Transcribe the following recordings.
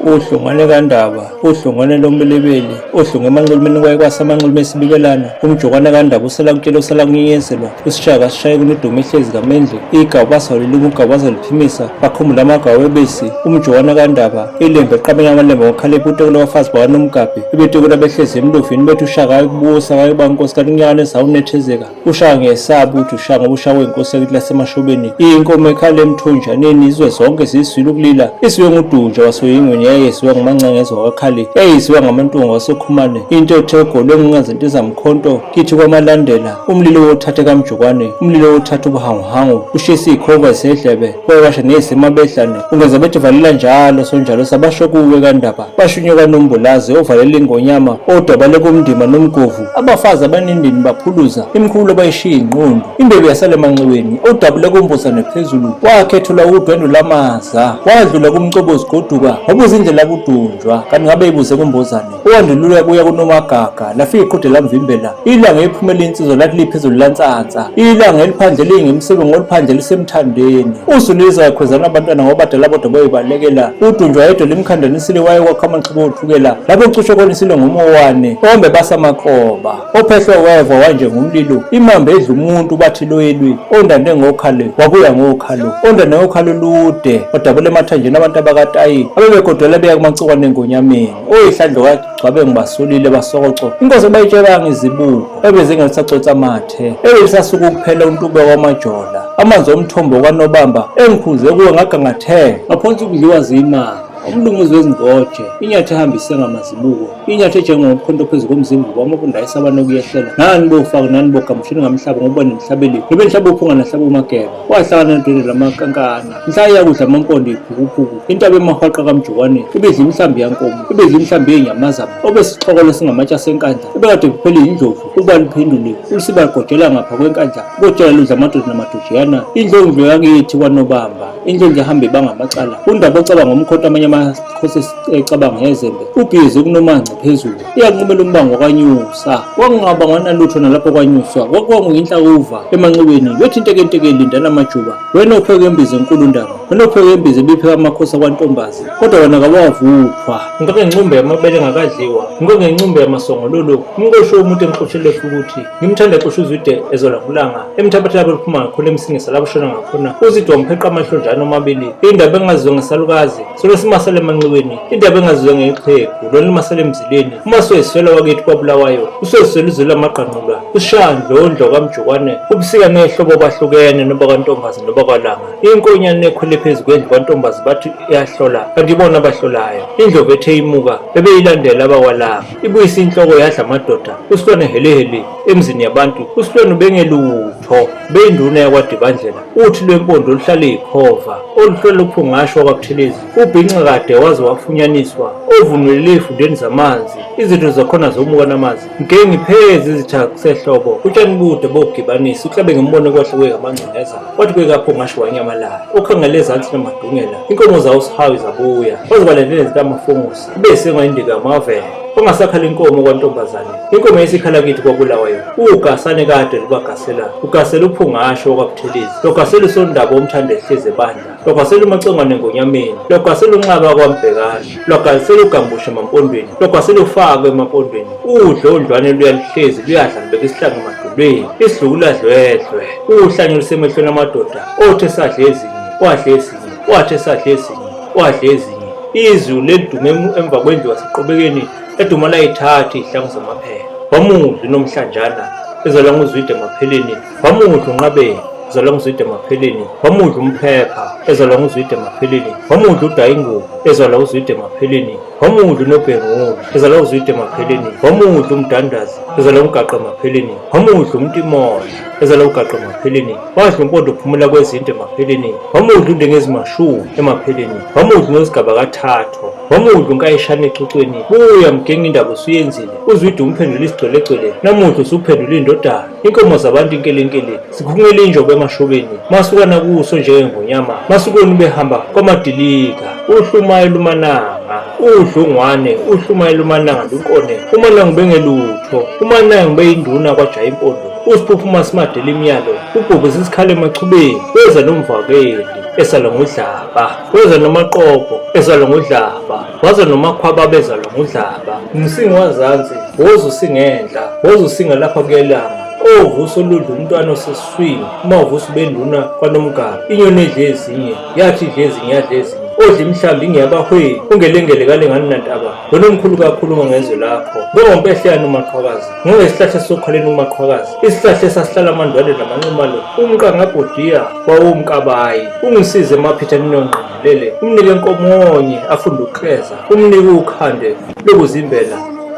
Uhlungwane kaNdaba, uhlungwane lombilibili, uhlungu emanxulumeni kwaye kwasa amanxuluma esibikelana, umjokwana kaNdaba usala kutshela usala kunyenyezelwa, usishaka sishaye kunedumo ehlezi kamendle, igawu basaliluma ugawu bazaliphimisa, bakhumbula amagawu ebisi, umjokwana kaNdaba, ilembe eqabeni amalembe ngokhala iputeko labafazi bakwaNomgabhi, ibetekela behlezi emluvini bethi ushaka ayikubusa kayoba nkosi kanti unyaka nezawunethezeka. Ushaka ngiyesaba ukuthi ushaka ngoba ushaka wenkosi yakithi lasemashobeni. Inkomo ekhala emthonjaneni izwe zonke zizwile ukulila. Isiwe ngudunja wasoyingweni yayesiwa ngumancangezwa wakwakhali. Yayisiwa ngamantunga wasokhumane. Into ethe ogolwe ngunqazinto zamkhonto kithi kwamalandela. Umlilo wothatha kamjokwane. Umlilo wothatha ubuhanguhangu. Ushisa izikhova zedlebe. Kwewasha nezemabehlane. Ungenza bethi valela njalo sonjalo sabasho kuwe kandaba. Bashunyuka nombulazi ovalela ingonyama odwabale kumndima nomgovu. Abafazi abanindini baphuluza imkhulu bayishiya inqundu. Imbewu yasala emanxiweni odabule kumbuzane phezulu. Wakhethulwa udwendwe lwamaza wadlula kumcobozi goduka wabuza indlela kudunjwa kanti ngabe ibuze kumbozane. Owandulula kuya kunomagaga lafika iqhude lamvimbela. Ilanga ephumela insizwa lathi liphezulu lansansa. Ilanga eliphandle liyingemsebe ngoluphandle lisemthandeni. Usuliza yakhwezana abantwana ngoba badala bodwa boyibalekela. Udunjwa yedwa limkhandanisile waye kwakha amanxeba othukela. Lapho kucushwe khona isilo ngomowane ombe basamakroba. Ophehlwe weva wanje ngumlilo. Imamba edla umuntu bathi loyelwi. Ondande ngokhalo wabuya ngokhalo. Ondande ngokhalo lude wadabula emathanjeni abantu abakatayi abebegodola beya kumacikwane engonyameni. Oyihlandlo kagcwabe ngibasulile basokoco. Inkosi abayitshelanga izibuko ebezingasacotsa amathe. Ebesasuka ukuphela untube wamajola. Amanzi omthombo kaNobamba engiphuze kuwe ngagangatheka. Ngaphonsa ukudliwa zimanga. Umlunguzi wezingoje, inyathi ehambise ngamazibuko, inyathi ejengomkhonto phezu komzimba wamabunda ayesaba nokuyehlela. Nani bofaka nani bogamushini ngamhlaba ngoba nimhlabeli. Nobe nihlaba uphunga nahlaba umageba. Wahlakana nedwele lamakankana. Mhla iyakudla amampondo iphukuphuku. Intaba emahwaqa kaMjokwane ibidla imihlambi yankomo, ibidla imihlambi yenyamazana. Obesixhokolo singamatshe asenkandla, ebekade kuphela indlovu ukuba liphendule ulusiba lugojela ngapha kwenkandla. Kotshela ludla amadoda namadojiyana. Indlondlo yakithi kwaNobamba. Indlondlo ehamba ibanga amacala. Undaba ocabanga umkhonto amanye amakhosi ecabanga ngezembe. Ubhizi ukunomanci phezulu. Iyanqumela umbango kwanyusa. Kwakungabangwana lutho nalapho kwanyuswa. Kwakwanguyinhlakuva emanxiweni. Bethi intekenteke lindana amajuba. Wena opheke imbiza enkulu ndaba. Wena opheke imbiza ebipheka amakhosi akwantombazi. Kodwa wena kawavuthwa. Ngike ngencumbe yamabele engakadliwa. Ngike ngencumbe yamasongololo. Umqosho womuntu engixoshele futhi. Ngimthanda exosha uzwide ezola kulanga. Emthabathe lapho liphuma ngakhona emsingisa lapho shona ngakhona. Uzwide wampheqa amahlonjana omabili. Indaba engaziwa ngesalukazi. Solo simasele emanxiweni. Indaba engaziwa ngexhegu. Lona limasele emzileni. Uma soyiswela wakithi kwaBulawayo. Usoziswela uzwela amagqanqulwa. Ushandlondlo kaMjokwane. Ubusika nehlobo bahlukene noba kwantombazi noba kwalanga. Inkonyane ekhwele phezu kwendlu kwantombazi bathi iyahlola kanti ibona abahlolayo. Indlovu ethe imuka bebeyilandela abakwalanga. Ibuyisa inhloko yadla amadoda. Usilwane helehele emzini yabantu. Usilwane ubengelutho. Beyinduna yakwaDibandlela. Uthi lwempondo oluhlala ikhova. Oluhlola uphungasho wakwaButhelezi. Ubhinca kade waze wafunyaniswa. Ovunulele ezifundeni zamanzi. Izinto zakhona zomuka namanzi. Ngike ngipheze izitha kusehlobo. Utshani bude bokugibanisa. Uklabe ngimbono kwahle kwekamangcengeza. Wathi kwekaphungasho wanyamalala. Ukhangele ezansi namadungela. Inkomo zawo sihawi zabuya. Waze walandela zikamafungusi. Bese ngayindika amavele. Ongasakhala inkomo kwantombazane. Inkomo yesikhala kithi kwabulawayo. Ugasane kade lubagasela. Ugasela uphungasho wakwaButhelezi. Logasela usondaba omthanda ehlezi ebandla. Logasela umacengwane ngonyameni. Logasela unxaba kwambhekane. Logasela ugambushe emampondweni. Logasela ufakwe emampondweni. Udlondlwane luyaluhlezi luyadla lubeka isihlangu emadolweni. Isidlukula dlwedlwe. Uhlanya olusemehlweni amadoda. Othe sadla ezinye, wadla ezinye, wathi esadla ezinye, wadla ezinye. Izulu lelidume emva kwendlu yaseqobekeni laduma layithatha iy'hlangu zamaphepha. Wamudla uNomhlanjana ezalwa nguZwide Mapheleni, wamudla uNqabeni ezalwa nguZwide Mapheleni, wamudla uMphepha ezalwa nguZwide Mapheleni, wamudla uDayingubo ezalwa uZwide Mapheleni, wamudla uNobhengula ezalwa uZwide Mapheleni, wamudla uMdandazi ezalwa uMgaqa Mapheleni, wamudla uMtimola ezalwa uGaqa Mapheleni, wadla uMpondo phumula kwezinto emapheleni, wamudla uNdengezimashu emapheleni, wamudla uNozigaba kathathu, wamudla uNkayishane ecocweni, buya mgenga indaba usuyenzile, uZwide umphendula isigcwelegcwele, namuhla usuphendula indodana, inkomo zabantu inkelenkele, zikhungela injobo emashobeni, masukana kuso njengengonyama, masukoni behamba kwamadilika, uhlumayo lumananga, udlungwane, uhlumayo lumananga lunkone, umananga ubengelutho, umananga ubeyinduna kwajayi impondo, usiphuphuma simadela imiyalo, ubhubhisa isikhala emachubeni, weza nomvakeli, esala ngudlaba, weza nomaqopo, esala ngudlaba. Waze noMakhwaba bezalwa nguDlaba. Umsingi wazansi, woza usingenhla, woza usinga lapha kuyelanga. Ovusa oludla umntwana osesiswini, uma uvusa ubenduna kwaNomgaba. Inyoni edla ezinye, yathi idla ezinye yadla ezinye. Odla imihlambi ingeyabahwebi, ungelengele kalengani nantaba. Wena omkhulu kakhulu ngezwe lakho. Ngongompehleyana umaqhwakazi, ngongesihlahla esokhaleni umaqhwakazi. Isihlahla esasihlala amandwale namanxumalo, umqangabhodiya wawumkabayi. Ungisize emaphitha ninongqingelele, umnike nkomonye afunde ukukleza, umnike ukhande lokuzimbela.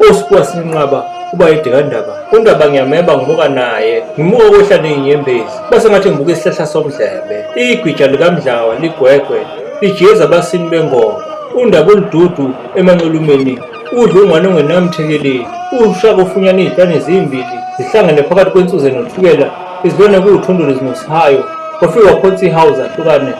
Osibuka sinqaba uba yedikandaba. Undaba ngiyameba ngimuka naye, ngimuka kwehla nezinyembezi. Base ngathi ngibuka isihlahla somdlebe. Igwija likamdlawa ligwegwe lijiyeza abasini bengoba. Undaba olududu emanxulumeni udla ungwane ongenamthekeleli. Ushaka ufunyana izihlwane zimbili zihlangene phakathi kwensuze nothukela izilwane kuwuthondolo zinosihayo. Wafika waphonsa ihawu zahlukane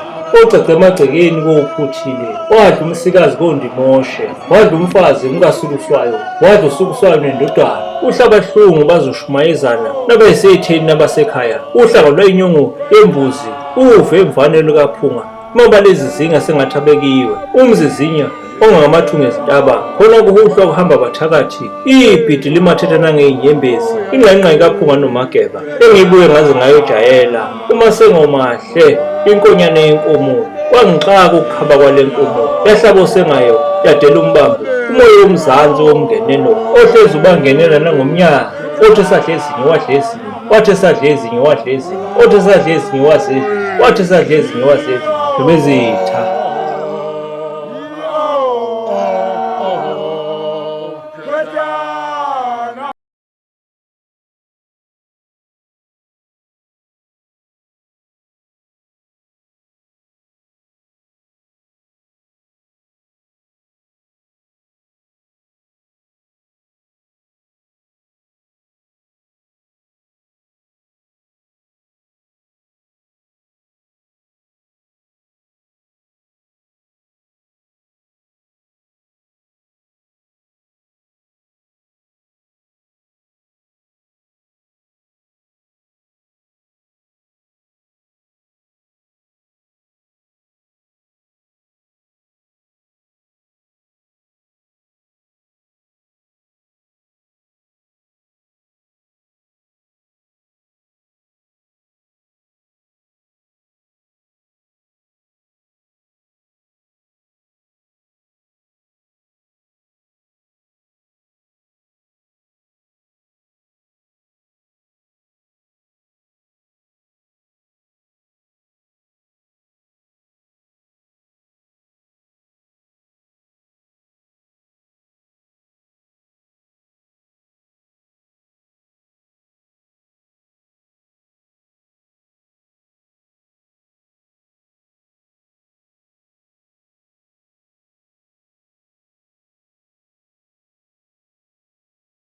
ogcagca emagcekeni kowuphuthile. Wadla umsikazi kondimoshe, wadla umfazi umkasukuswayo, wadla usukuswayo nendodana. Uhlabahlungu bazoshumayezana nabayiseyitheni nabasekhaya. Uhlaka lwenyongo yembuzi uve emvane lukaphunga maba lezi zinga sengathi abekiwe. Umzizinya ongangamathunga ezintaba khona kuhuhlwa kuhamba bathakathi ibhidi limathetha nangey'nyembezi ingqayingqayi kaphunga nomageba engibuye ngaze ngayojayela uma sengomahle inkonyane yenkomo kwangixaka ukukhaba kwale nkomo yahlaba osengayo yadela umbambo umoya womzansi womngenelo ohlezi ubangenela nangomnyaka othi esadla ezinye wadla ezinye wathi esadla ezinye wadla ezinye othi esadla ezinye wazidla wathi esadla ezinye wazidla bebezitha.